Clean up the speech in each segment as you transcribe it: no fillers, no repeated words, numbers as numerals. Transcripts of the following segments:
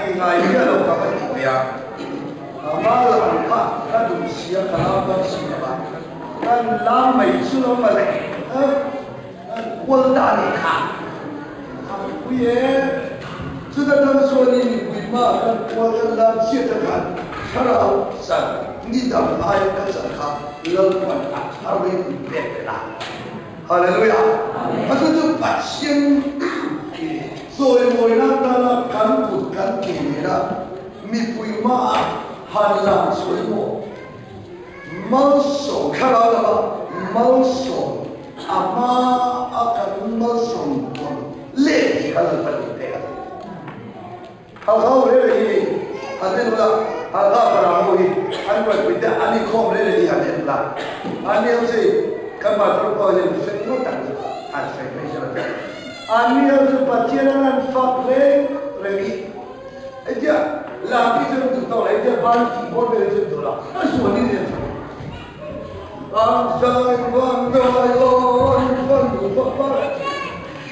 ti ngai miah lo ka va ti ve a. Ama lam kha ka duh sia ka lam dawn si lo va, kan lam mai chu lo mawle kan kual ta a nih kha. A pui e, chuta tang chuan i mipui hma kan kual kan lam chiat a khan thlarau chan ni dang aia ka chan kha Lalpan a tharin min pek belh a. Hallelujah! A chu chu Pathian chawimawina tana kan kut kan ke nena mipui hmaah han lang chhuai maw? Malsawm, thlarau lama malsawm, a hma a kan malsawm tawn leh tih kha Lalpan min pek a ni. Halkha ho rel hi han en ula, Halkha Faram ho hi an buaipui te an inkhawm rel hi han en ula, an ni ho chu kan pastor pawh hian mihring ngawt ang chu han sawi mai se la chuan an ni ho chu Pathian an han fak reng reng hi engtia lam hi chu an duh tawk lo, engtia ban tih bawr vel hi chu an duh lo, a sual in an sawi an zai van ngai an van duh vak vak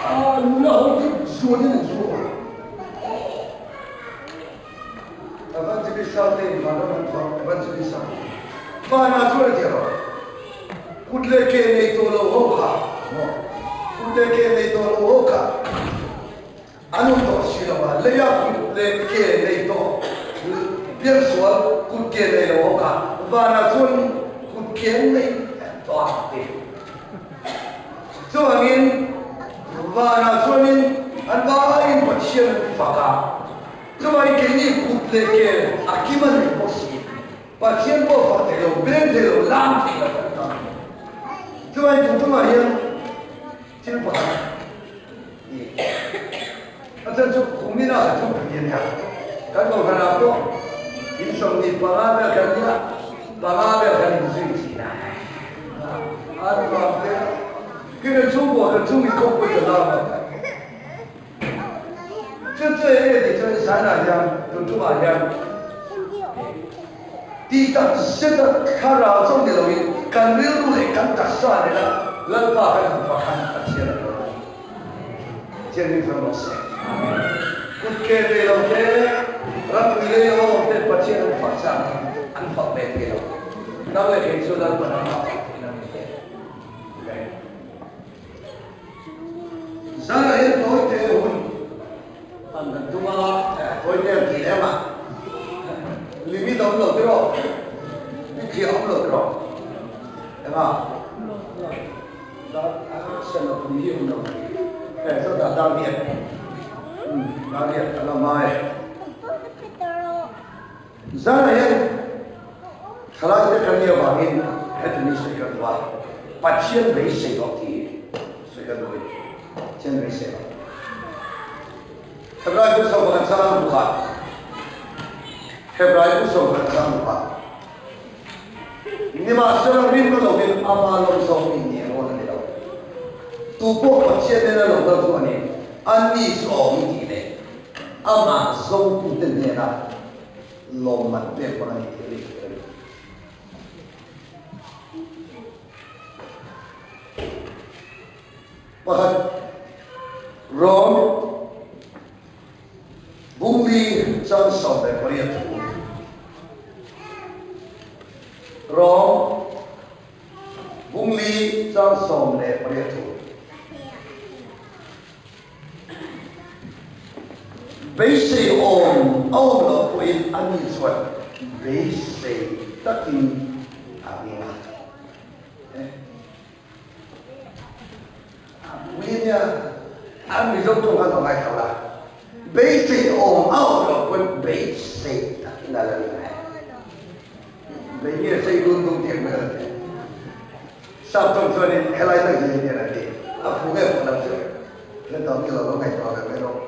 a, nula ho chu sual in an sual a. Evangelist te in vanram an chuang Evangelist a vanah chuan a ti rawh kut leh ke nei tawh lo ho kha maw kut leh ke nei tawh lo ho kha an awm tawh si lo a leia kut leh ke nei tawh piangsual kut ke nei lo ho kha vanah chuan kut ke an nei tawh a ti. Chuvangin, vanah chuanin an vaiin Pathian an fak a, chuvangin keini kut leh ke a kim a ni bawk si. Pathian pawh fak thei lo, beng thei lo, lam thei lo kan tam. Chuvangin tun tumah hian thil pakhat i a chan chu kumina kan thu pui a nia. Kan kohhranah pawh in 25 vel kan nia, panga vel kan inzui thin a. An vang te khi kan chhungkua kan chhung inkhawmpui ta lam a. Chu chu eng nge tih chuan China hian tun tumah hian tih tak zet a thlarau chauh ni loin kan rilru leh kan taksa nena Lalpa kan han fak han Pathian a rawh a ni. Pathian hi hre rawh se. Kut ke nei lo te, rampui lei lo awm ten Pathian an fak chang hi an fak ve thei lo. Nang leh kei chu Lalpan a fak theihna min pe. Amen. Zanah hian tawi te hun hman kan tum a, tawi te an ti em a, limit a awm lo tiraw, bikhiah a awm lo tiraw, eng a? Zana hian thalai te kan nih avangin heti ni sawi kan duh a, Pathian beisei rawh tih hi sawi kan duh a ni. Pathian beisei rawh. Hebrai bu sawm pakhat chang bukah Hebrai bu 11 chang bukah Nimahsela rinna lovin ama lo zawk in ni rawn a ni lo. Tu pawh Pathian nena lo kal chu a ni, a ni chu a awm tih leh amah zawngtute hnena lawmman pek hmang a ni tih a rin a ni. Pakhat Rom Bungli chang 18 thu Rom Bungli chang 18 thu Beisei awm a awm loh pawhin ani chuan beisei takin a ring a. A pui ania, a Mizo tawng khan a ngaithla la, beisei awm a awm loh pawn beisei takin a la ring a, bei nge sei dun dun tih ang vel a ti. Sap tawng chuanin helai tak hi ania an ti, a phu nge phu lo chu hre tawh mi lo lo ngaihtuah ve mai rawh.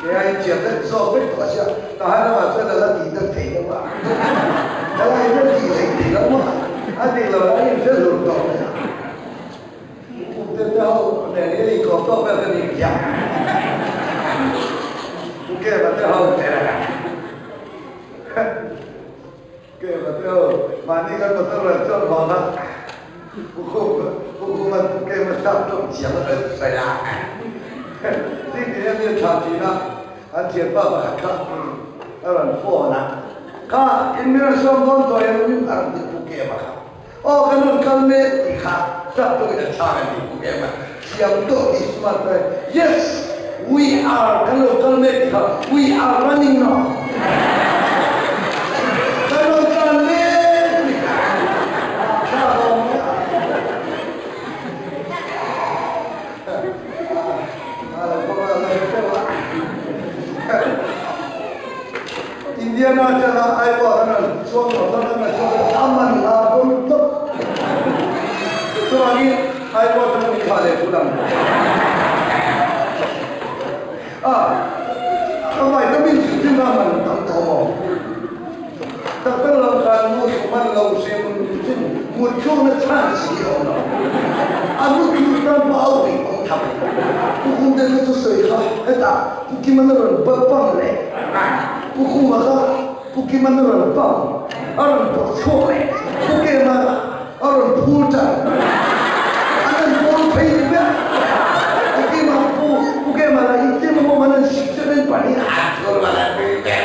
Kei aiin thiam vek zawk vek tawh a sia, tahan lamah chuan a la tih deuh thei deuh a, helai hian tih theih tih lo maw a tih loh lai in hre hlur tawh mai a. Kum te te ho nen hian inkawm tawk vel ka nih khiah. Pu Keva te ho Keva te ho mahni kan motor rawn chuan vang a, Pu Khum Pu Khuman Pu Keva chak tawk chiang a rawn sawi a. Zing ti hian mi a thlah thin a. An thianpa pakhat kha a rawn phone a, Kha, in min rawn sawm dawn tawh em? Min a rawn ti puk em a kha. Aw, kan rawn kal mek tih kha sap tawkin a chhang a ti puk em a. Thiam tawh tih smart tawh em? Yes, we are kan lo kal mek tih kha we are running now. Kan rawn tlan mek tih kha thlak a awm a. Indiana atanga Iowa kan rawn chuang lo tak kan rawn chuang a, a man hla dawn tawp. Chuvangin Iowa atanga min thlah leh thut ang. A, a vitamin chu tin a man tam tawh maw? Tak tak lo khan mu chu man lo hrim hrim, mut chhungna chance hi a awm lo. A mu chu tan pawh a uih awm tham. Pu Khumte kha chu sawi kha hetah Pu Kiman a rawn bal pam leh Pu Khuma kha Pu Kiman a rawn pam a rawn bawk chhuak leh Pu Kema a rawn phur tan. An an bawl phei ni ber. Pu Kima Pu Pu Kema lah hi tlem a mawm an an sik chuan an pahnih a an thur mal an pui ber.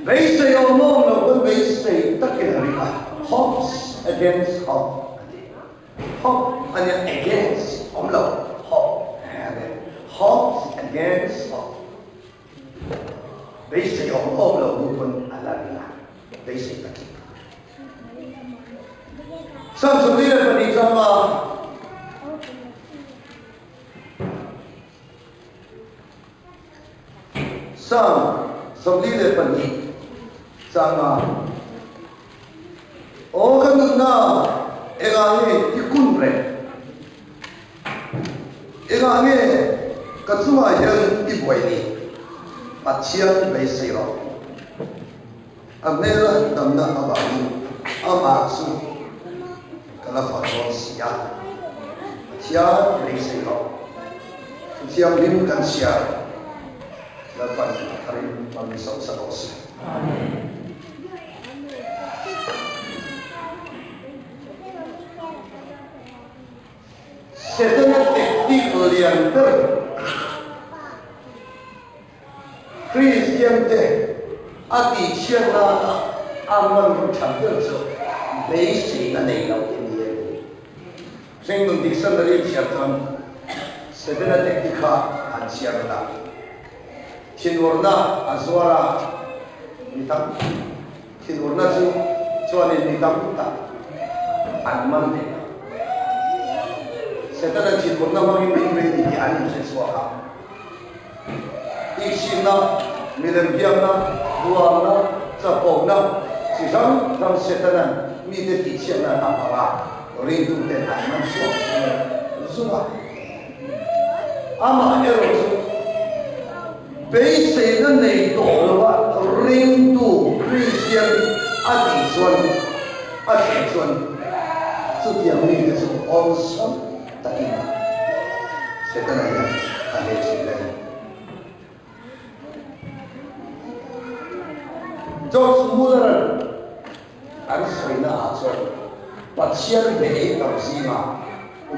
Beisei awm awm lo pawn beisei takin a ring a, hopes against hope a ti. Hope a nia against awm lo, hope a nia, hopes against hope. Beisei awm awm lo hnu pawn a la ring a, beisei takin. Sam 42 changa Psalm 42 changa Aw ka nunna engah nge i kun reng? Engah nge ka chungah hian i buai ni? Pathian beisei rawh. A hmela damna avangin amah chu ka la fah dawn si a. Pathian beisei loh thu thianghlim kan chhiar Lalpan a tharin hmang sauh sa rawh se. Setana tactic lian ber. Kristiante a tihchhiat nana a hmanraw tha ber chu beiseina nei lo hi ni a ni. Hringnun dictionary chhiar chuan Setana tactic kha an chhiar vat a, thinurna a zuar a, mi tam thinurna chu chuanin mi tam tak an man leh a. Setana thinurna hmangin min bei ni tih an inhre chhuak a. Ihsinna, milem biakna, duamna, chapona chi hrang hrang Setana'n mite tihchhiatna a hmang a, ringtuten an man chhuak zung zung a. Amaherawh chu beiseina nei tawh lova ringtu Kristian a tih chuan a thlen chuan chutiang mite chu awlsam takin Setana hian a hle thin a ni. George Muller-a'n an sawina ah chuan Pathian be ei tam zingah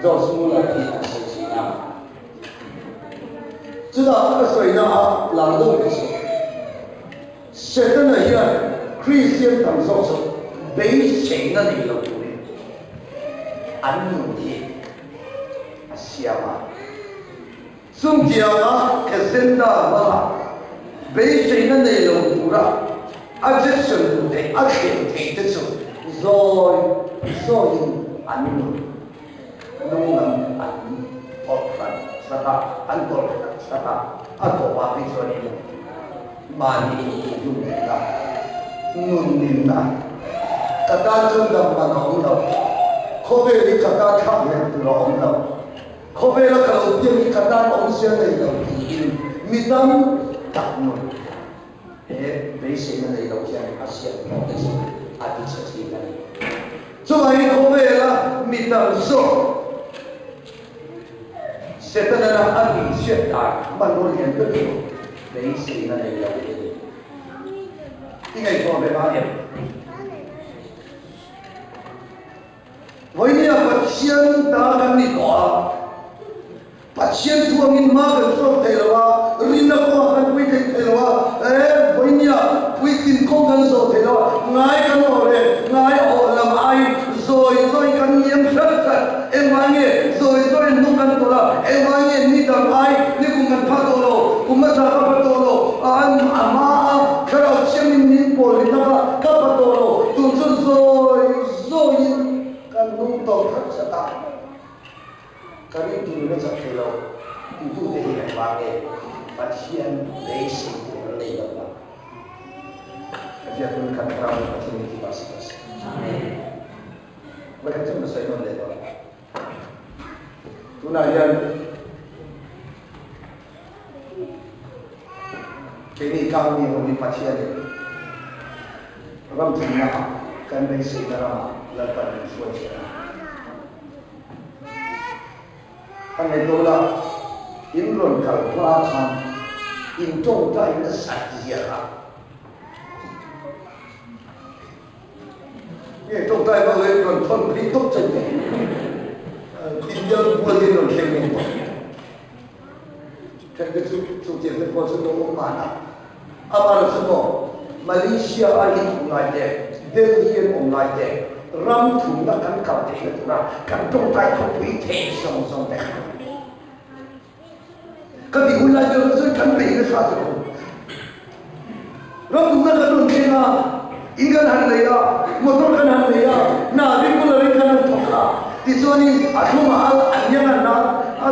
George Muller hi an sawi thin a. Chutah a sawina ah lar deuh te chu Setana hian Kristian tam zawk chu beiseina nei lo turin an nun hi a siam a. Chungtianga agenda hmanga beiseina nei lo tura a jection duh theih a thlen theih te chu zawi zawiin an nun lunglam an tawlh hran hrat a, an tawlh hrat hrat a, a tawpah phei chuanin mahni intihlum theihna, nun ninna, ka tan chuan dam man a awm lo, khawvel hi ka tan thlak hlek tur a awm lo, khawvela ka lo piang hi ka tan awmzia nei lo tiin mi tam tak nun he beiseina nei lo hian a siam tawh te chu a ti chhe thin a ni. Chuvangin khawvela mi tam zawk Setana a tihchhiat dan hmanraw lian ber chu beiseina nei lo hi a ni. I ngaihtuah ve ngai em? Vawinia Pathian ta kan ni tawh a, Pathian thu angin hma kan sawn thei lo a, rinna kawngah kan pui thei thei lo a, e, vawinia puitlin kawng kan zawh thei lo a, ngai kan awh reng, ngai awh lam aiin zawi zawi kan liam hrat hrat, engvai nge zawi zawi hnung kan tawlh a, engvai nge ni dang ai ni kum kan pha tawh lo, kum hmasa ka pha tawh lo, a a hma a thlarau thiangin min pawl rinna kha ka pha tawh lo, tun chu zawi zawiin kan hnung tawlh hrat hrat a. Ka ringtu nuna chak thei lo titute hi engvang nge Pathian beisei tur an nei lo ang? Pathian tun khat thlarau hi Pathian hi tiva si ta si. Vawikhat chu ka sawi nawn leh dawn. Tunah hian keini tlang mi ho hi Pathianin ram thumna ah kan beiseina ramah Lalpan min hruai che a. A ngaihtuah la, in rawn kal hma khan in tawngtai nasat zia kha. Nge tawngtai bak lo in rawn thawn phei tawp che ni. India bual in rawn thleng ngei tawh. Then te chu chu tiang te pawh chu lo awm mahna. Amah chu maw Malaysia a in awm lai te, Delhi an awm lai te, ram thumna kan kal theihna tura kan tawngtai khawpui theih zawng zawng te kha. Ka tih hun lai vel chuan kan bei nasa chu awm. Ram thumna kan rawn thleng a, in kan han nei a, motor kan han nei a, hna regular in kan han thawk a, tichuanin a thlumah a an hian a hna a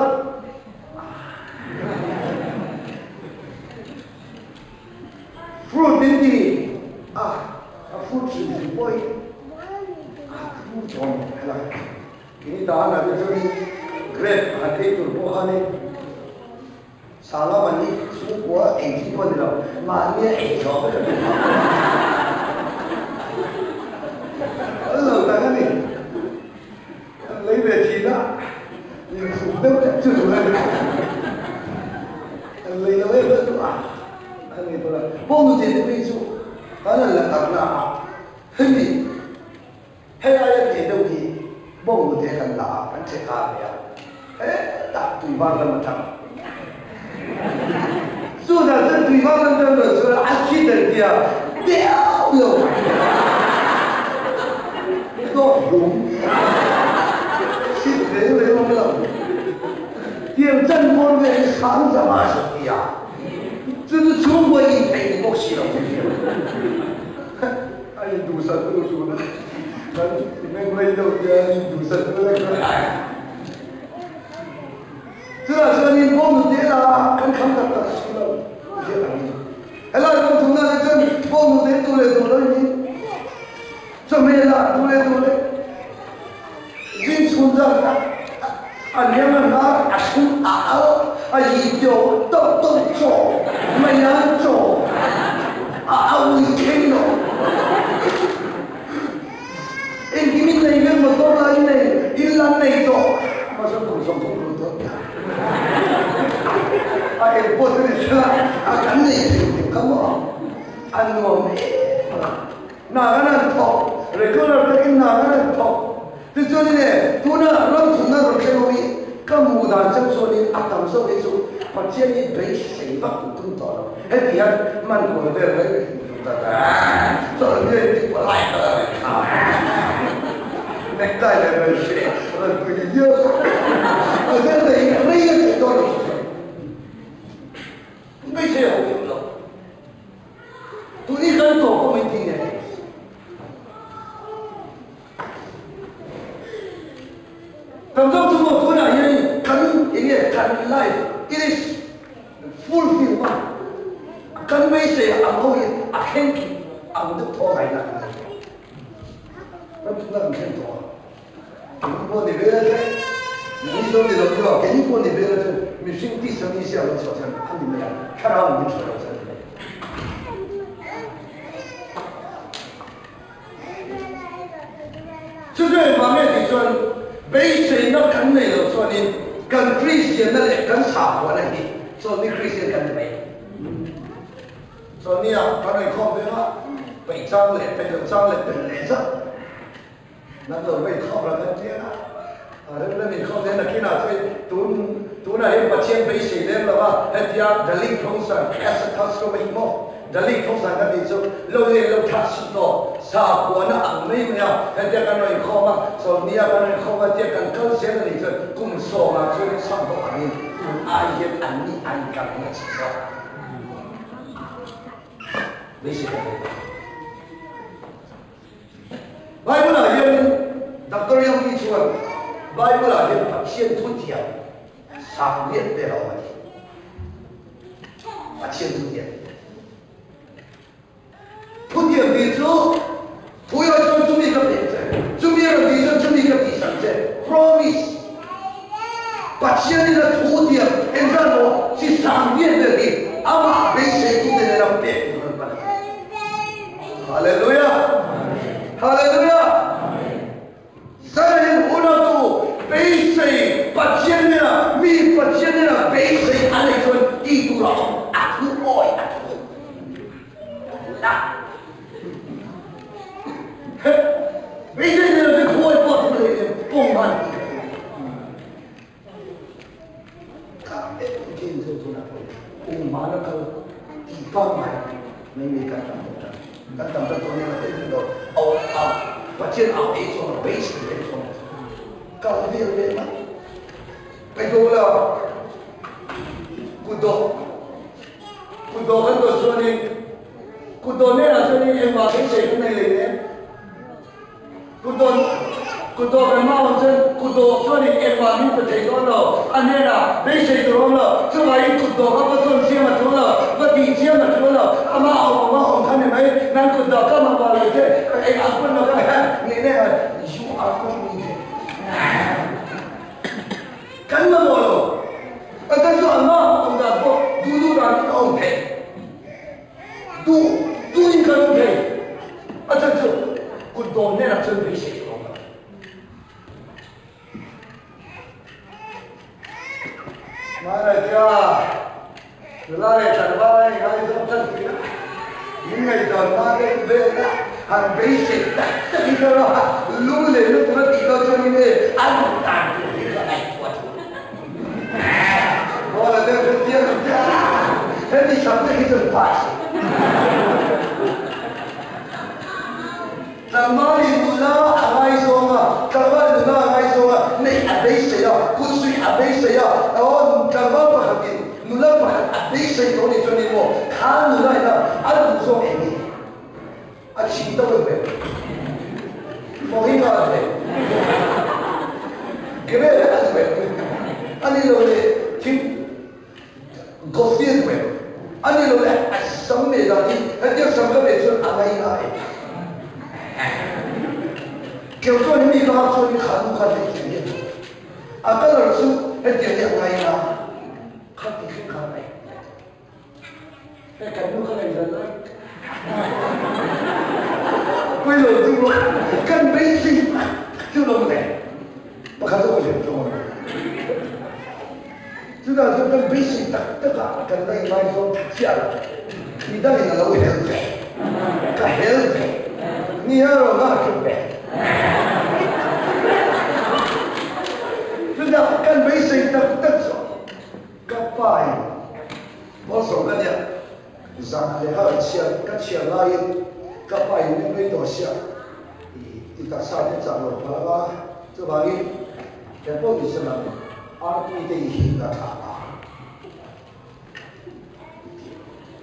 Fruit min ti a, a fruit hrim hrim pawh hi a thu tawm hela. Ini ta na te chuan grape han ei tur pawh khanin sanga mahni chhungkua ei chi pawh a ni lo, mahnia ei zawh vek a tum a. Kal lo tak a ni. Kan lei ve thin a, inchhum deuh tep chu duh a ni. Kan lei lo em em a, a ni tur a. Bawng nu te phei chu kan han la tak na a, hemi hei aia te deuh hi bawng nu te kan la a, kan che kar ve a, hetah tui var lam atang. Chutah chuan tui var lam atang rawn chuan a thi tel tia deuh lo. Dawt hlum sit reng reng awm lo. Tiang chan pawn ve hi sang zama a sawi tia. Chu chu chhungkua in theih ni bawk si lo. A induhsak tu chu na kan meng rei deuh tia induhsak tu na Chutah chuanin bawng nute la kan kham tak tak si lo ziah ang ni. Helai ram thumna te chuan bawng nute tu leh duh lo in ni. Chawhmeh lah tu leh duh leh zing chhun zan tak a liam a hnar a sum a al a yi tio tawk tawk chaw maian chaw a au i thleng lo. Engkim in nei mek motor lah in nei in lan nei tawh mahse kum 30 lut dawn ta a eng pawh chu ni sela a kan nei thei thei kha maw a nuam em a hna kan han thawk regular takin hna kan han thawk tichuan in e tuna ram thumna rawn thleng ho hi ka hmuh dan chauh chuan in a tam zawk hi chu Pathian hi beisei vak tum tawh lo heti hian man kual vel mai Fulfill a, kan beisei ang ho hi a thleng thei ang deuh thaw ngaihna kan nei tawh. Ram thumna kan thleng tawh a, keini pawh ni vel che, mi zawng ni lo chu a, keini pawh ni vel chu mihring tisa mi sia lo chhuah chuan a ni mai a, thlarau min chhuah lo chuan a ni mai. Chu chu engvang nge tih chuan beiseina kan nei loh chuanin kan Kristianna leh kan sakhuana hi chawlhni Kristian kan ni mai. Chawlhnia kan inkhawm veng a. Peih chang leh peih loh chang leh peih leh zat. Nan lo vei khawp rang an tia a, a rem rem in khawp nen nakinah chuan tun tunah hian Pathian beisei lem lo a, hetia Dalit Thongsan as a thas rawh hi maw Dalit Thongsan ka tih chu lo leh lo thah suh tawh sakhuana ang mai mai a, hetia kan rawn inkhawm a, chawlhnia kan rawn inkhawm a tia kan kal zel a nih chuan kum sawmah chuan in sam ho angin tun ai hian an ni an kal nasa zawk. Beisei ka nei lo. Bible-ah hian Doctor Yogi chuan Bible-ah hian Pathian thutiam sang lian vel a awm a ti. Pathian thutiam. Thutiam tih chu thu erawh chuan chumi ka pek che, chumi erawh tih chuan chumi ka tihsak che, promise. Pathianin a thutiam engzat maw chi sang lian vel hi amah beiseitute nena pek tur an pan a ti. Hallelujah! Hallelujah! Zan hunatu beisei Pathian nena mi Pathian nena beisei a nei chuan ti tur a awm a thu awi a thu la beisei nena chu thu awi pawh chu lei pawng man ti Ka em chin chu tunah pawh kum hmana kal tih pangngai mai mai kan tam tawh tan. Kan tam ta tawh nia ka theih lo. Au au Pathian au ei chuan a beisei reng chuan kal vel ve mai. Ka do la kutdawh kutdawh kan dawh chuanin kutdawh hnenah chuanin engmah beisei kan nei lei nem. Kutdawh kutdawh kan hma awm chuan kutdawh chuanin engmah min pe thei dawn lo, a hnenah beisei tur awm lo, chuvangin kutdawh kha va zawn chiam a tul lo, va tih chiam a tul lo, amah a awm awm a awm kha ni mai, nan kutdawh ka mamawh lo che, eng ang pawn lo ka nih nek a, you are not needed. Kan mamawh lo, a tan chu amah awm dan pawh duh duh danin a awm thei. Duh duhin kan awm thei. A chhan chu kut dawm hnenah chuan beisei tur a awm lo. Hmangaih tia nula leh tlangval a ingaizawm tan tih a, min ngaihzawn hma deuh vel a, han beisei tak tak hi ka rawh a, lung leh lutuk a tih loh chuan in e a duh dan tur hi ka ngaihtuah thung. Bawla deuh chu tiang ang che a, hemi subject hi chuan pass. Tlangval in nula a ngaizawng a, tlangval nula a ngaizawng a, neih a beisei a, kutsuih a beisei a, aw tlangval pakhatin nula pakhat a beisei tawh ni chuan in maw, kha nula ina a duh zawk eng nge? A chhim deuh em em. Mawhina a hle. Grel a duh em. A ni lo leh thim coffee a duh em. A ni lo leh a sam meh dan hi hetiang sam ka meh chuan a ngaina em. Keu chuan hemi ka hak chuan kha nu kha hei tiang hi a duh. A colour chu hetiang hi a ngaina. Kha ti thleng khan a en. Hei kan nu kha ngaihzan lai pui lo chu maw kan beisei tak chu lo le pakhat zawk a hriat chu maw chutah chuan kan beisei tak tak ah kan la ingaizawm tha chiah lo midang in a lo hel ve ka hel ve ni a rawn a hrilh ve chutah kan beisei tak tak chu ka pa in Malsawm ka nia, zan leh ha chhiar ka chhiar laiin ka pa in min rei tawh sia i taksa te chak lo phal anga chuvangin he pawh ni se lang artui te i him la tha a,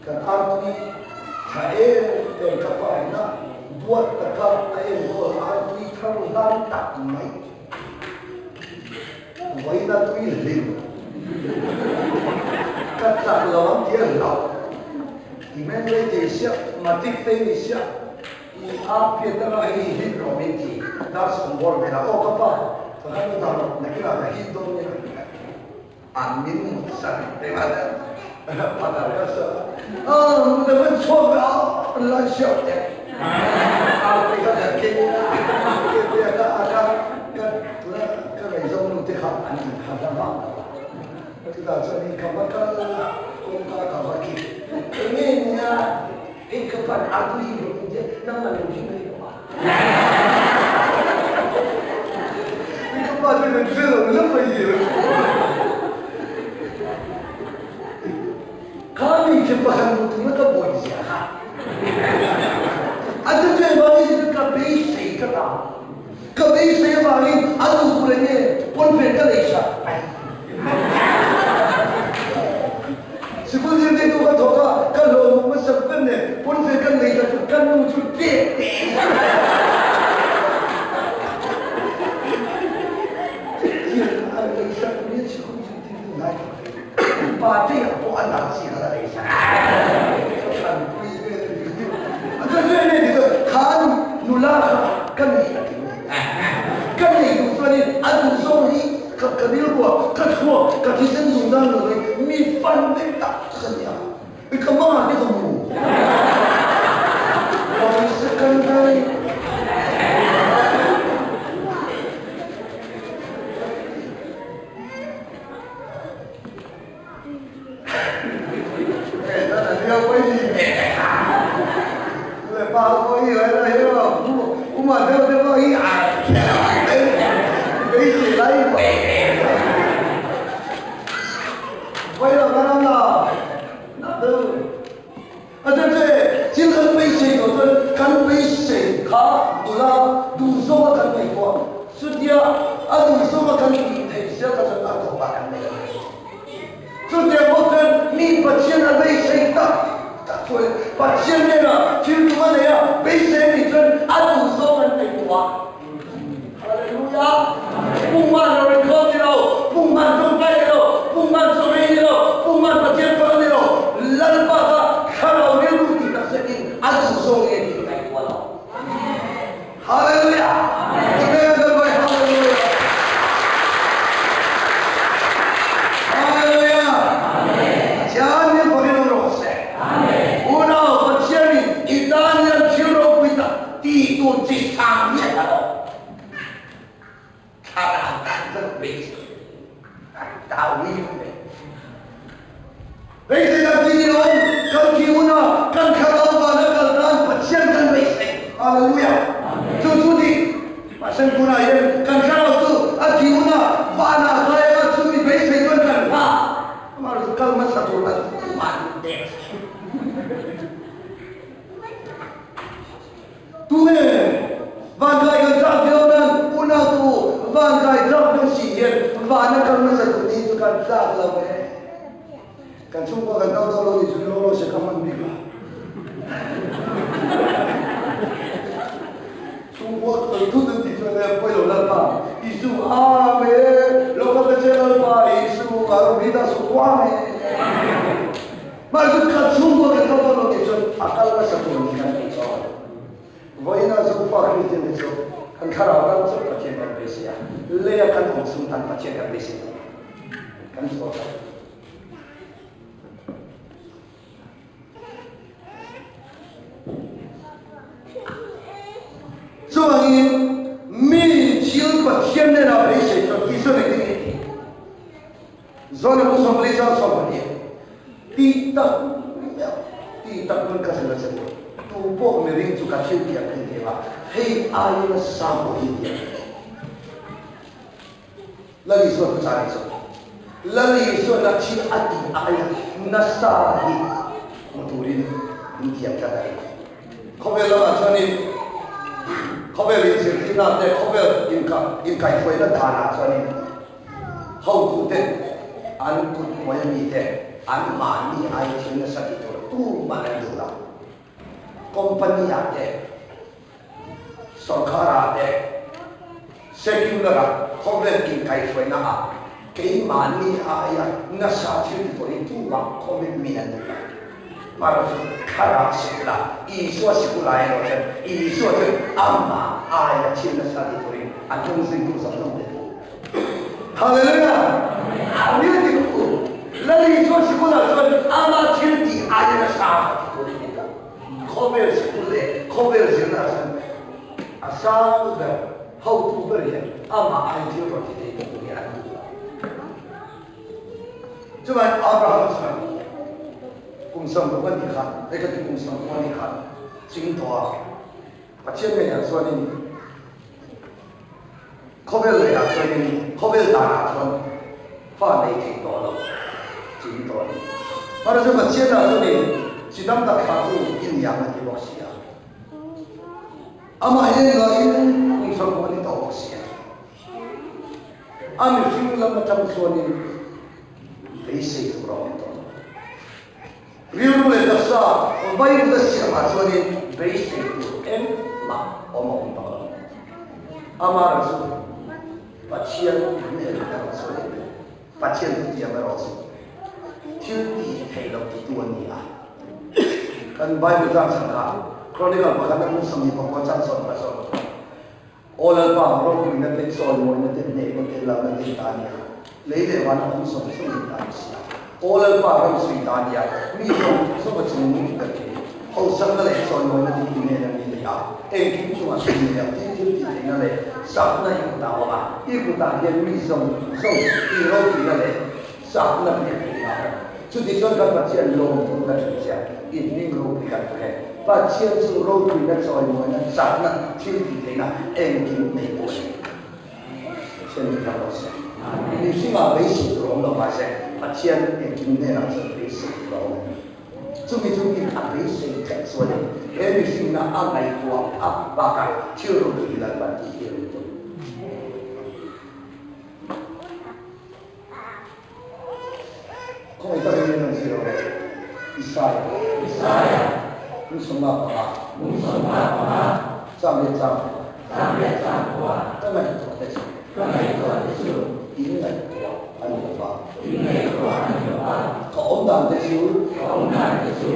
kan artui tha em em ka pa in a duat taka a enkawl artui thar hlan tak mai. Vawiina tui hlim ka chak lo ang tih a hlauh. I men rei thei siah, matik te ni siah, i ap phiat anga hei hi hit rawh min ti. Dar sawm bawr velah, Aw ka pa, ka kal ta rawh, nakinah ka hit dawn nia. An min mut san ringawt a, phatar ka sa a, mut a van chhuak ve a, an lai siau teh. Ar te kha kan keng a, ke te a ka a ka ka tuna ka ngaihzawng nu te kha an in kha hla vang lo a. Chutah chuan in ka va kal a, kawngka ka va kik. Enge nia, hei ka pan ar tui hi rawh min ti a. Nang a lo hi mai lo a. Ka pa chuan kan hre lo la mai hi. Kha hmeichhe pakhat hmuh tumna ka buai zia kha. A chu chu engvangin chu ka beisei tlat a. Ka beisei avangin a duh tur eng nge pawnfen ka lei sak mai. Sikul zirtirtu ka thawk a, ka hlawhmuk hmasa ber nen pawnfen ka lei sak chu ka nu chu tlek teh Tiang an lei sak nia sikul zirtirtu ngai thawk hle. Pa teiah pawh a nal chi kha la lei sak. Ka thlanpui vel a ni. A chuan chu enge ti chuan khan nula kha ka nei a ti mai. Ka nei duh chuanin a duh zawng hi ka ka rilruah ka thluak ka thisen zung dan lo in mi fan vek tak tak a nia. I ka mangah te ka hmu. Pawisa kan dai. Thil kan beisei loh chuan kan beisei kha nula duhzawng a kan ngaihtuah chutia a duhzawng a kan tih theih zel kha chuan a tawpah kan nei ang. Chutiang bawk chuan mi Pathian a beisei tak tak chuan Pathian hnenah thil tum a nei a, beisei a nih chuan a duhzawng an ngaihtuah. Hallelujah! Pumman lo inkhawm ni lo, pumman tawngtai ni lo, pumman chawhmeh ni lo, pumman Pathian fak ni lo, Lalpa kha thlarau rilru tih tak zetin a duhzawng nge tih ka ngaihtuah lo. Hallelujah! Amen Lalpa Hallelujah! Hallelujah! Pathian hi fakin awm rawh se. Unau Pathianin i tan hian thil ropui tak ti tur chi sang hi a hla lo. Thlarau tan chuan beisei a tau hi a ni. Beisei kan ti ni lo, kan thi huna kan thlarau vana kal tan Pathian kan beisei. Hallelujah! Chu chu dik. Mahse tunah hian kan thlarau chu a thi huna vanah kai anga chumi beisei chuan kan hla. Amaherawhchu kal hmasa tur an man der si. Tunge vankai kan tlak viau nan unau tu vankai tlak deuh si hian vana kal hmasa tur ni chu kan tlak lo e. Kan chhungkua kan kal dawn lo nih chu law law se ka hman bik a. Chhungkua kal thut an tih chuan e pawi lo Lalpa Isu Amen lo kal ta che Lalpa Isu ka rawh hi ta su kuang e. Mahse kan chhungkua kan kal dawn lo tih chuan a kal nasa tur ni kan tih chuan vawiina Zofa Kristian te chu kan thlarau tan chauh Pathian kan beisei a, leia kan awm chhung tan Pathian kan beisei lo kan sawi ta. Chuvangin mi thil Pathian nena beisei chuan Isua nen engtin nge tih? Zona bu 40 chang 12 Tih tak meuh, tih tak nun ka zir a che u. Tu pawh miring chu ka thil tiang thei thei a, hei aiin a sang pawh hi tiang thei. Lal Isua thu chah ni chu. Lal Isua na thil a tih aia nasa hi hmu turin min thiam tlat a ni. Khawvel lamah chuanin khawvel inzirtirna te, khawvel inkaihhruaina danah chuanin Hotute an kut hnuai a mite an mahni ai thil nasa ti tur tumah an duh lo. Company ah te, sorkar ah te, secular ah khawvel inkaihhruaina ah keimahni aia nasa thil ti tur hi tumah commitment an duh lo. Marawh thlarau sikula, Isua sikula erawh chuan Isua chu amah aia thil nasa ti turin a hnung zuitu zawng zawng te thu. Hallelujah! A mil ti tu Lal Isua sikula chuan amah thil tih aia nasa ti turin min dah. Khawvel sikul leh khawvel zirna chuan a sang ber, hotu ber hian amah aia thil rawn ti thei tu tur hi an duh lo. Chuan Abraham chuan kum 60 a nih khan, hei ka ti kum 60 a nih khan ching tawh a. Pathian ngeiah chuanin khawvel leiah chuanin khawvel danah chuan fa nei thei tawh lo chi ni tawh a ni. Mahse chu Pathianah chuanin chi dang tak thlah chu i ni ang a ti bawk si a. Amah hian lahin kum 60 a ni tawh bawk si a. A mihring lam atang chuanin beisei tur a awm tawh lo. Rilru leh taksa vaivut a siamah chuanin beisei tur engmah awm a awm tawh lo. Amah chu Pathian hmel erawh chuanin Pathian thutiam erawh chu thil tih theih loh titu a ni a. Kan Bible chang chhan kha Chronicle pakhat a hnung 29 chang 17. Aw Lalpa, ropuina te, chawimawina te, hnehna te, lalna te i ta a nia. Lei leh vana awm zawng zawng i ta a ni si a. Aw Lalpa, ram chu i ta a nia, mi zawng zawng a chung nung ber hi. Hausakna leh chawimawina te i nen a mi nei a, engkim chungah thil nei ang tih thil tih theihna leh chakna i kutah a awm a, i kutah hian mi zawng zawng i ropuina leh chakna pek theihna a awm. Chutichuan kan Pathian lawmtu ka ṭhen che a, i hming ropui kan hmu he. Pathian chu ropuina, chawimawina, chakna, thil tih theihna engkim nei pawh a ni. Pathian min hla rawh se. Mihringah beisei tur a awm lo mahse Pathian engkim hnenah chuan beisei tur a awm a ni. Chumi chu in a beisei tlat chuanin he mihringna a ngaihtuah a bakah thil ropui Lalpan tih hi a ring tum. Khawngaih takin min rawn zir rawh. Isaiah. Isaiah. 55. 55. Chang leh chang kua. Chang leh chang kua. Ka ngaihtuah te chu. Ka ngaihtuah te chu. In ngaihtuah a ni lo va. In ngaihtuah a ni lo va. Ka awm dan te chu. Ka awm dan te chu.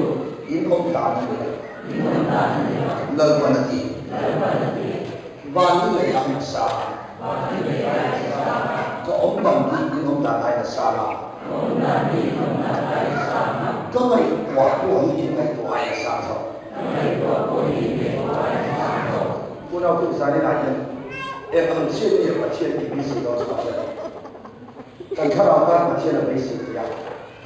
In awm dan a ni lo. In awm dan a ni lo. Lalpan a ti. Lalpan a ti. Van ni lei ang nasa. Van ni lei ang nasa. Ka awm dan hi in awm dan ai nasa la. Ka awm dan hi in awm dan ai nasa la. Ka ngaihtuah pawh hi in ngaihtuah ai nasa chauh. Ka ngaihtuah pawh hi in ngaihtuah ai nasa chauh. Unau tuk zanin ah hian eng ang chiah nge Pathian i beisei dawn chhuah hian kan thlarau tan Pathian a beisei thei a,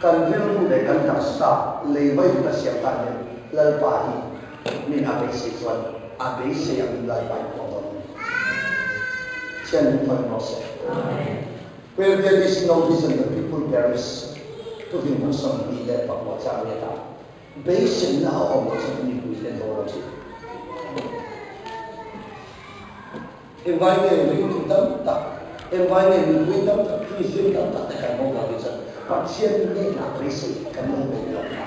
kan rilru leh kan taksa lei vaivut a siam tan hian Lalpa hi Min a beisei chuan a beisei angin Lalpa in pawh dawn a ni. Thian min thawn rawh se. Where there is no vision the people perish Tuvin hmun 29 chang let ah beiseina a awm loh chuan mipui te dawn a thin. Engvai nge ringtu tam tak, engvai nge mipui tam tak, Kristian tam tak te kan awm lo hi chuan Pathian hnenah beisei kan awm ve lo a.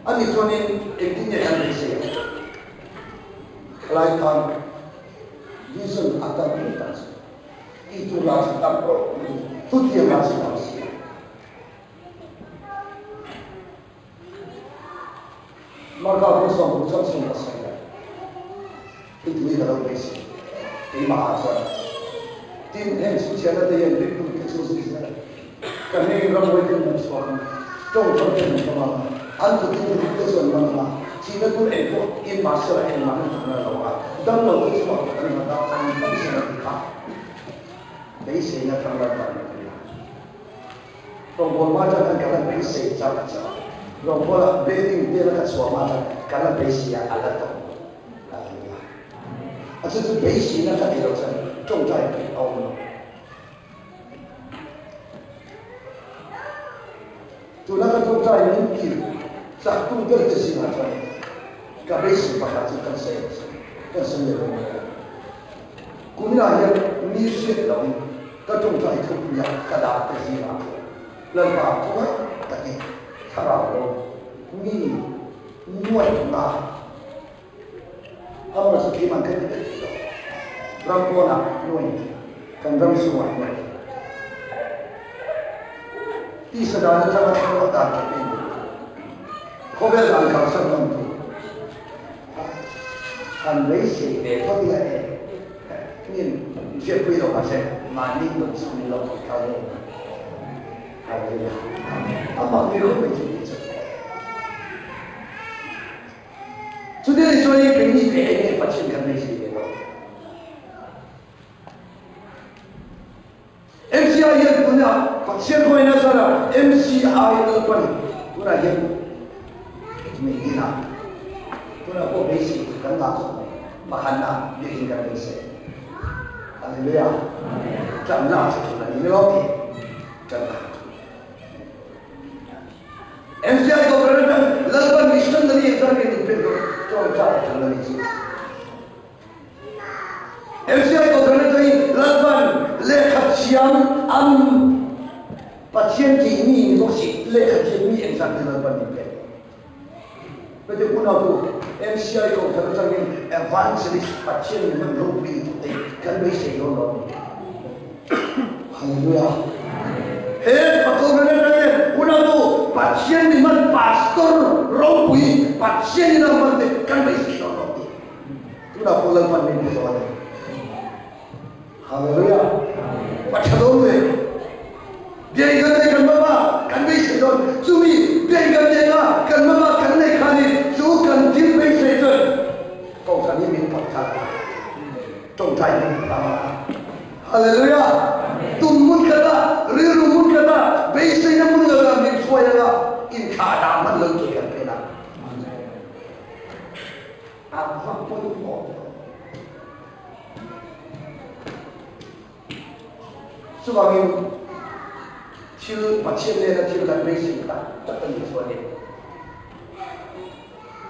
Ani chuanin engtin nge kan beisei ang? Khalai khan vision a tam em tak chu tihtur lah chu tam rawh thutiam lah chu tam si a. Marka hun 60 chuan sum a sawi a, i tui ka lo beisei keimah ah chuan. Tin, heng chhinchhiahna te hian ringtu te chu zui zel a, ka hmingin ramhuai ten an chhuak ang a, tawngthar ten an hmang ang a, an kutin ruk te chu an man ang a, thihna tur eng pawh in mahsela engmah an thahna lo ang a, damlo te chu a kut an nghat a, an dam zel a ti kha beiseina thar lalpan a ti a. Rawngbawl hma chuan kan la beisei char char a, rawngbawla building vel a ka chhuah hma chuan ka la beisei a, a la tawp lo. Hallelujah. A chu chu beiseina ka tih loh chuan tawngtai peih a awm lo. Tuna ka tawngtai min ti chak tu ber te zingah chuan ka beisei pakhat chu kan sawi ang che, kan sawi leh dawn nia. Kuminah hian mi hriat loin Ka tawngtai thupui a ka dah te zingah chuan Lalpa khawngaih takin thlarau lo mi nuaih nga amarawh chu keimah kan ti vek thei lo. Ram pawnah nuaih ni kan ram chhungah nuaih ni. Tisa dan atanga thlarau dan ke pen duh tu khawvel dan kalsan ngam tu han beisei ve phawt ila e. Min hriatpui lo mahse mahni nun chu min lo thawk thar em a. Hallelujah. Amah mi ropui chu ni chu. Chuti ni chuan in keini ve eng nge Pathian kan beisei ve lo. MCI hian tuna Pathian khawiin a zar a, MCI Lalpan tunah hian min din a. Tunah pawh beisei tur kan ngah khawp mai. Pakhatna biakin kan beisei. Hallelujah. Ṭanna chu ṭul a ni lo ti. Ṭanna. MCI Kohhran atang Lalpan missionary exam in min pek dawn ṭawngṭai a ṭul a ni chu. MCI Kohhran atangin Lalpan lehkha thiam an Pathian tih mi ni bawk si lehkha thiam mi exam te Lalpan min pek. Heti unautu MCI Kohhran atangin Evangelist Pathian min hman ropui ni tawh te kan beisei dawn lo a ni. Hallelujah. He Kohhran atangin unautu Pathian min hman Pastor ropui Pathian in a hman te kan beisei dawn lo a ni. Tunah pawh Lalpan min pe tawh a ni. Hallelujah. Pathalawm ve. Biain kan nei kan mama kan beisei dawn. Chumi biain kan nei anga kan mama kan nei khan i chu kan thil beisei chuan Kohhran hi min pawt tlat a. Tawngtai min pawt a. Hallelujah. Tum hmun khat a, rilru hmun khat a, beiseina hmun lo ah min hruai anga inthlah dah hman lo tur kan phen a. A va pawimawh ve. Chuvangin thil Pathian nena thil kan beisei tak tak a nih chuanin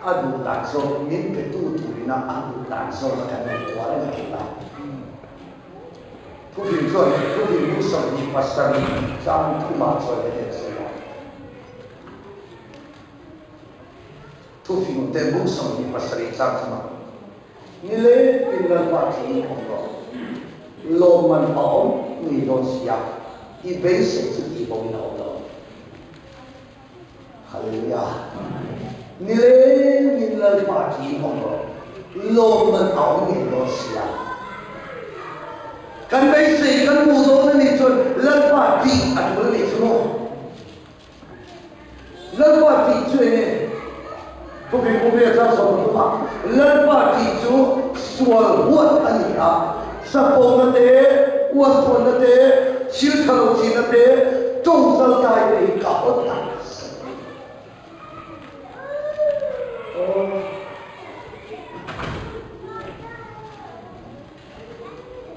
a duh dan zawk min petu turina a duh dan zawk a kan ngaihtuah reng a tul a. Thuhrim chuan Thuhrim bung 27 chang thumah chuan heti a sawi a. Thufingte bung 27 chang thumah Nileng in Lalpa thing in awm rawh. Lawmman a awm ngei dawn sia, i beisei chu tih bo in a awm lo. Hallelujah. Nileng in Lalpa thing in awm rawh. Lawmman a awm ngei dawn sia. Kan beisei kan hmuh dawn a nih chuan Lalpa tih a tul a nih chu maw? Lalpa tih chu eng nge? Thupui Pumia chuan sawm thum a, Lalpa tih chu sual huat a ni a, sapona te, uathuanna te, thil tha lo thihna te, tawngchal tai te hi ka haw tak zet a ni. Aw.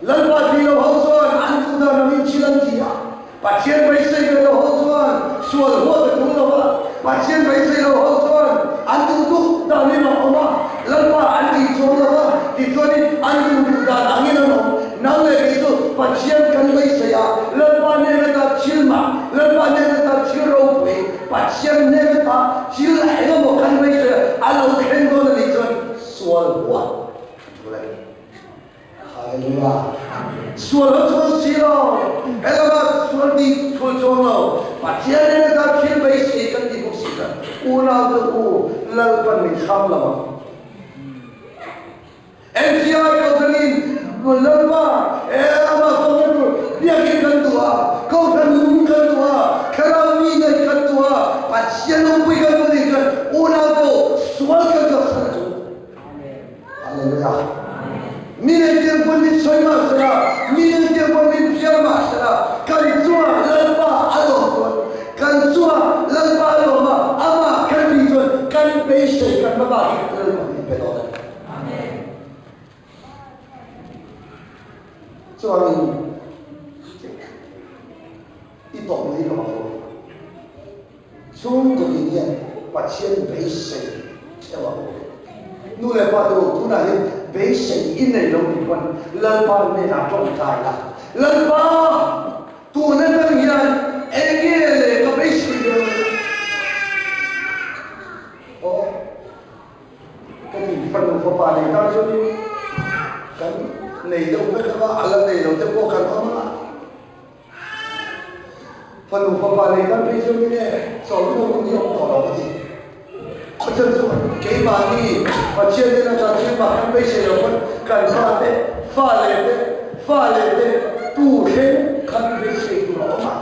Lalpa tih lo ho chuan an duh dan angin thil an ti a, Pathian beisei ve lo ho chuan sual huat a tul lo a, Pathian beisei lo ho chuan an duh duh danin a awm a, Lalpa an tih chuang lo a, tichuanin an duh duh dan angin an awm. Nang leh kei chu Pathian kan beisei a, Lalpa hnen ata thil mah, Lalpa hnen ata thil ropui, Pathian hnen ata thil eng emaw kan beisei a, a lo thleng dawn a nih chuan sual huat a tul a ni. Hallelujah. Sual ho chuan si lo. Helama sual ti thul chuang lo. Pathian in ata thil beisei kan ti bawk si kha. Unau te u Lalpan min thlam lo ang. NCI Kohhranin Lalpa helama kohhran tur biakin kan duh a, kohhran lung kan duh a, thlarau mi neih kan duh a, Pathian awmpui kan duh nih chuan unau te u sual kan kalsan a tul. Hallelujah. Mi nei tiang pawn min sawi mah sela, mi nei tiang pawn min phiar mah sela, kan chungah Lalpa a lawm chuan, kan chungah Lalpa a lawm a, amah kan tih chuan kan beisei kan hma bak hi Lalpa min pe dawn a ni. Chuanin i tawp mai lo ang. Chhungkaw tin hian Pathian beisei theuh a awm. Nu leh pa te u, tunah hian beisei i nei lo tih pawn Lalpa hnenah tawngtai la, Lalpa, tun atang hian eng nge le ka beisei ve lo? Aw, ka ti fanu fapa nei tan chuanin kan nei deuh vek anga, a la nei lo te pawh kan awm a. Fanu fapa nei tan phei chuan nge chawlhna hun hi a awm tawh lo ka ti. A chhan chu keimahni Pathian ten a tan thil mah kan beisei lo pawn kan fate, fa leh te, fa leh te tu thleng khan beisei tur a awm a.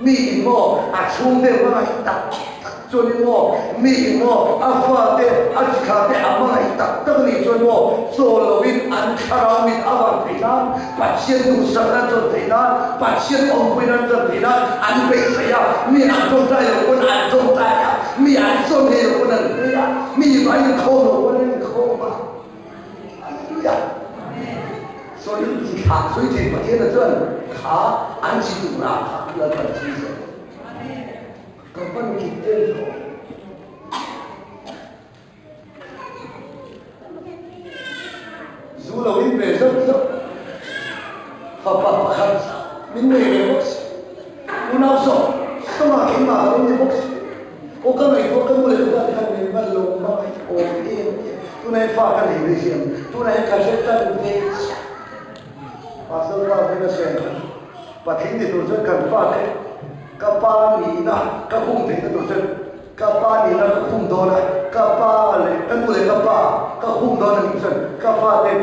Mi in maw a chhungte hmangaih tak tak chuanin maw mi in maw a fate a chikha te a hmangaih tak tak anih chuan maw chawl loin an thlarau mit a van theih nan Pathian duhsakna an chawn theih nan Pathian awmpuina an chawn theih nan an beisei a, mi an tawngtai lo pawn an tawngtai a, mi an chawn ngei lo pawn an ngei a, mi an inkhawm lo pawn. thlah chhui thin Pathiana chuan kha an chi duh rah kha Lalpan chhui zel. Ka van kit em tawh. Zu lo in ve zauh zauh. Fapa pakhat min nei ve bawk si. Unau sawm sawma keimah ka lo ni bawk si. Aw ka ngaihtuah ka nu leh ka pa te khan min hman lo hmangaih awm em em. Tunah hian fa ka nei ve si ang. Tunah hian ka hre tan ve chiah. Pastor pa hming a siam kha Patling ni tur chuan kan fate ka pa nihna ka khum theihna tur chuan Ka pa nihna ka khum dawn a, ka pa leh ka nu leh ka pa ka khum dawn a nih chuan ka faten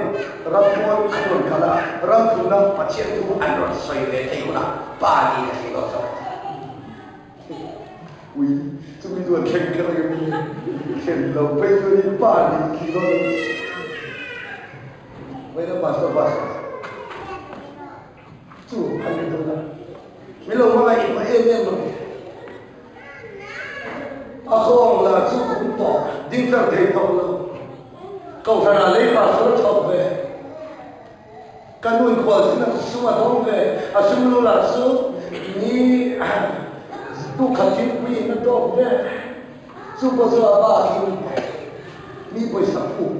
ram pawn an rawn kal a, ram thumna Pathian thu an rawn sawi ve thei hunah pa nih ka thei dawn zawk a ti. Ui, chumi chu an thleng kher ang em ni? Thlen lo phei chuan i pa nih thei dawn lo. Vawiin a pastor pa sawi. Chu an ni dawn a, min lo hmangaih hma em em ang. A khawng lah chu kum tawh ding tlar thei tawh lo. Kohhranah lei pastor a thawk ve. Ka nu inkhual sin a sum a dawng ve. A sum lu lah chu ni tu khat thingpui in a tawk ve. Chu pawh chu a bakin mi pawisa puk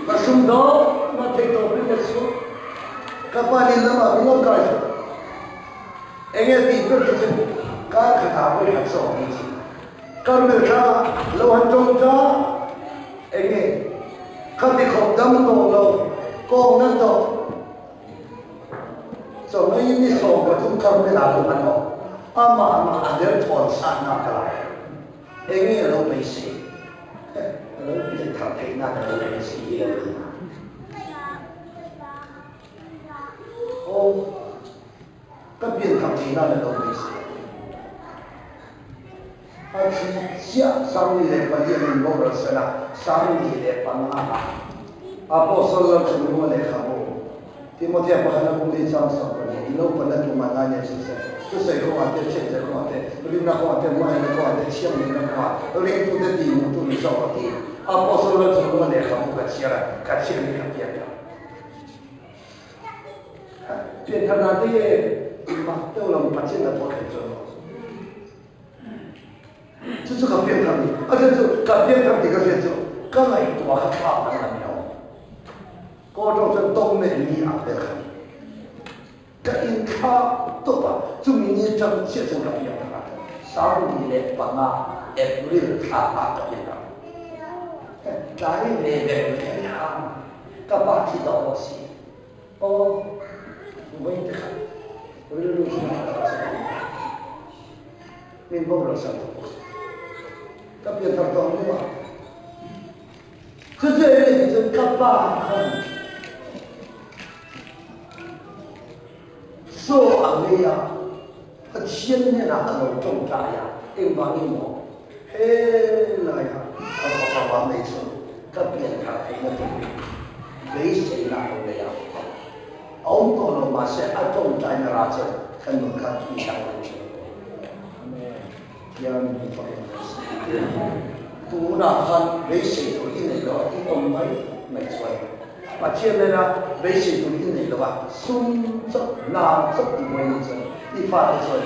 ka sum dawng na thei tawh rin a chu ka pa nin lamah min lo kai tawh. Enge tih ber te chu kar khatah pawhin an sawm ni chi. Karmel tla lo han tawng ta enge khati khawp dam tawh lo kawng na tawh. Chawhmei ni 13 Karmel-ah chu an awm. Amah mah a derthawn sahna ka lai. Eng nge a lo beisei? A lo pian thar theih nan a lo beisei hi lo ni a. Aw, ka pian thar theih nan a lo beisei a. A thi chiah 24 an inboral san a, 25 ah Apostle lo chhungrunga lehkhabu Timothea pakhat a bung hi chang 12 i naupana tum an ngai nen chu se, thusawi kawngah te, hriatchhe kawngah te, rinna kawngah te, hmangaihna kawngah te, thianghlimna kawngah ringtute tihmuhtu ni zawk a ti. Apostle lo chhungrunga lehkhabu ka chhiar a, ka chhiar hi ka pian thar. Pian thar dan te hi mak deuh lo Pathian hnathawh thei chuan maw? Chu chu ka pian thar ni. A chhan chu ka pian thar tih ka hriat chu ka ngaihtuah kha thlak ang a ni lo. Kaw tawng chuan tawng nei ni ang vel kha ni. Ka inthlak tawp a, chumi ni atang chiah chuan ka pian thar a. 15 April thla ah ka pian thar. Tlai ve ve mai a ni a, ka pa thi tawh bawk si. Aw, vawi te khat rilru chu a tha chhe em a, min boral san tawh bawk si. Ka pian thar tawh hnu ah chu chu eng nge tih chuan ka pa khan chaw a ngei a, Pathian hnenah a lo tawngtai a, engvangin maw helaiah ka fapa vang nei chuan ka pian thar theihna turin beiseina a lo nei a, a awm tawh lo mahse a tawngtaina rah chuan ka nun kha tui dang lo thin. Thian min fak em mai si. Tunah khan beisei tur i nei lo a, i awm mai mai chuan Pathian nena beisei tur i nei lo a, sum chauh, hna chauh i buai ni chuan i fate chuan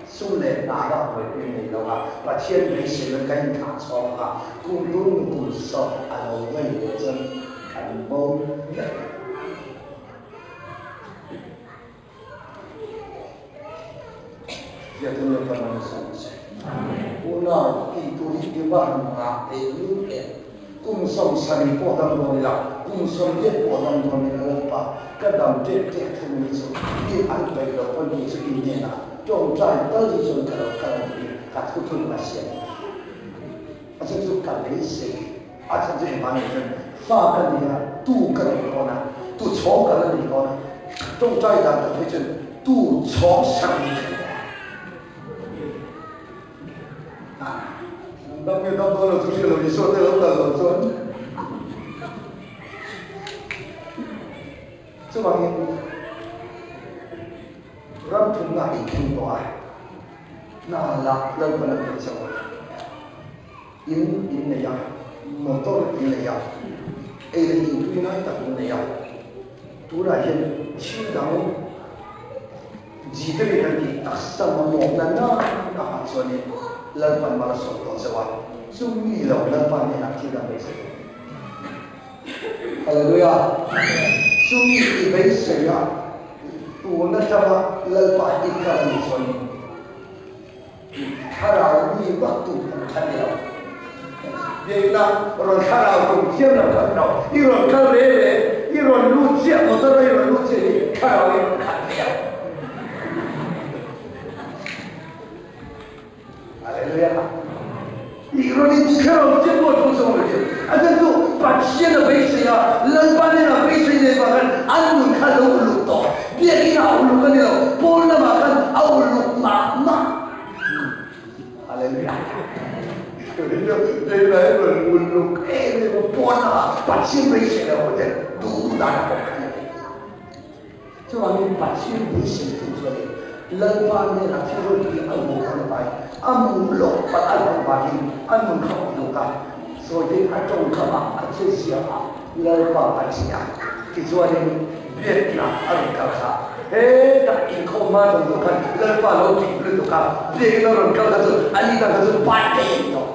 sum leh hna bak buaipui nei lo a, Pathian beisei nan kan inthlah chhawk a, kum tum nu kum sawm a lo vei leh chuan kan bo vek. Ziakin leh kan rawn sawi se. Unau tih tur hi i va han nghah teh lul em? Kum 70 pawh dam dawn ila, kum 80 pawh dam dawn ila Lalpa ka dam ṭek ṭek thung hi chu i an peih loh pawn hi chu i hnenah ṭawngṭai tal hi chuan ka lo kal ang tih ka thuthlung a siam. A chhan chu ka beisei a chhan chu engvang nge chuan fa ka ni a, tu ka nei dawn a, tu chhawng ka la nei dawn a, tawngtai dan tak phei chuan tu chhawng sak ni ka ni a. Dam nge dam dawn lo chu hria lo Isua te lo kal lo chuan chuvangin ram thumna a inkhing tawh a. Hna la Lalpan a pe chauh a, in in nei a, motor in nei a, ei leh in tui ngai tak in nei a. Tunah hian thil dang Jiteri kan tih taksa mamawhna na na ah chuanin Lalpan mal a sawm tawh zauh a, chumi lo Lalpa hnenah thil dang beisei tawh. Hallelujah! Chumi i beisei a, tun atanga Lalpa i kal a nih chuanin Thlarau mi vak tu kan khat ni lo. Biakina rawn thlarau tum thiam lo khat lo. I rawn kal re re, i rawn lut chiah motor a i rawn lut chiah hi thlarau i rawn khat ni lo. Hallelujah. I rawn in thlarau chiah pawh thu zawng lo chiah. A chhan chu Pathian a beisei a, Lalpa nen a beisei nei vang khan an nun kha lo uluk tawh. Biakina a uluk a ni lo, pawn lamah khan a uluk mah mah. Hallelujah. Biakina hi rawn uluk em em a, pawn lamah Pathian beisei lo te duh duh dan a pawh kha a ni. Chuvangin Pathian beiseitu chuan Lalpa hnenah thil ropui a hmuh kha ni mai, a hmuh loh palh a hlauh vangin a nun kha a hnuk a, sawiin a tawngkam ah a che ziah a, Lalpa a ti a. Tichuanin biakna a rawn kal kha, hetah inkhawm hma zawng zawng khan Lalpa lo tih lutuk a, biakina rawn kal kha chu a ni tak kha chu pai thei a ni tawh.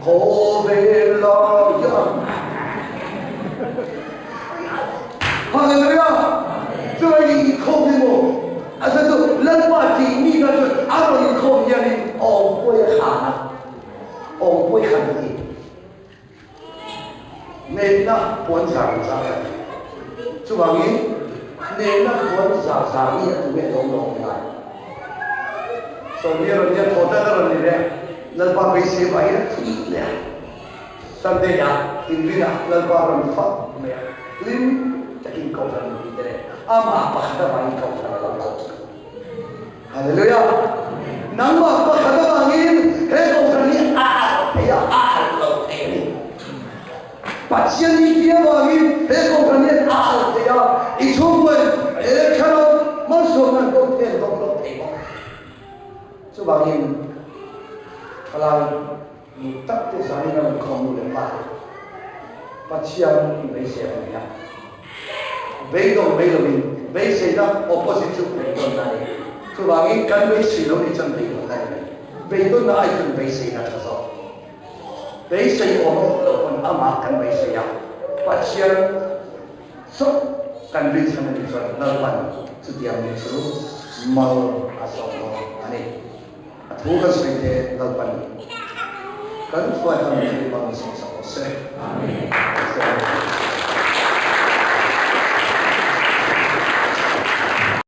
Khawvel laia. Hallelujah! Chuan i inkhawm hi maw? A chhan chu Lalpa tih mi kha chuan a rawn inkhawm hianin awmpui a khan a, awmpui khan a ti. Hnehna puan zar ang zar a ti. Chuvangin hnehna puan zar zar hi a tunge lawm lo awm lai. Sawmli a rawn nia, thawhtan a rawn ni leh, Lalpa beisei vah hian a thih leh a. Sunday ah inrinah Lalpa rawn fak mai a, hlim takin Kohhran mipui te leh amah pakhat avangin Kohhran a lo kal. Hallelujah! Nangmah pakhat avangin he Kohhran hi a alh thei a, a alh lo thei a ni. Pathian i tih avangin he Kohhran hian a alh thei a, i chhungkaw he thlarau malsawmna an bo thei an dawng lo thei bawk. Chuvangin thalai Dik tak te zanin a rawn khawm nu leh pa te Pathian i beisei a ni a. Beidawng mai loin beiseina opposite chu beidawnna a ni. Chuvangin kan beisei lo nih chuan beidawnna a ni mai. Beidawnna ai chuan beiseina a tha zawk. Beisei awm lo pawn amah kan beisei a, Pathian chauh kan rinchhan a nih chuan Lalpan chutiang mi chu mal a sawm dawn a ni. A thu kan sawi te Lalpan kan hruai hlan thil hmang sawm sak rawh se. Amen.